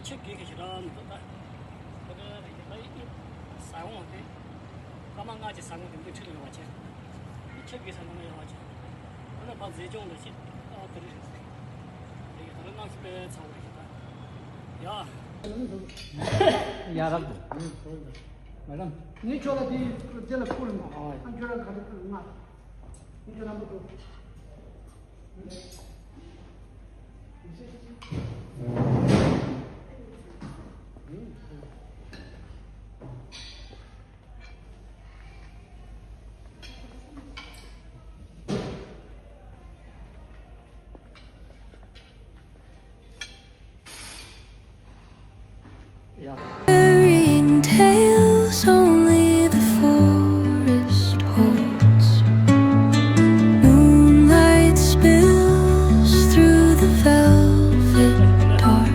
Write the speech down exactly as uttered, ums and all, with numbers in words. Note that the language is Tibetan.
ཁྱེད་དགེ་གི་ཞེ་དྲག་མི་འདུག་ད། ད་ད་རེད་ད་ཡིན། ཟ་འོང་དེ། སྐར་མ་ལྔ་གཅིག་ཟ་འོང་དེ་འདི་ཁྲིད་ལ་ཡོང་བ་བྱས། ཁྱེད་དགེ་ས་ན་ཡོང་བ་བྱས། ཨ་ན་ཕ་མཛེས་ལྗོངས་ལ་ཤི་ཨ་དེ་རེད། དེ་གི་ད་ལ་གནམ་གཤིས་དཔེ་ཚ་བ་རེད་ད། ཡ། ཡ་རབ་ཏུ། མེ་རམ། ངའི་ཕྱོགས་ལ་དེ་རྗེས་ལ་ཁུར་མ། ཨ་ཁྱོད་རང་ག་རེ་ཁུར་ང་། ངའི་ཁྱོད་རང་པོ་ཏོ། Fairy tales only the forest holds. Moonlight spills through the velvet dark.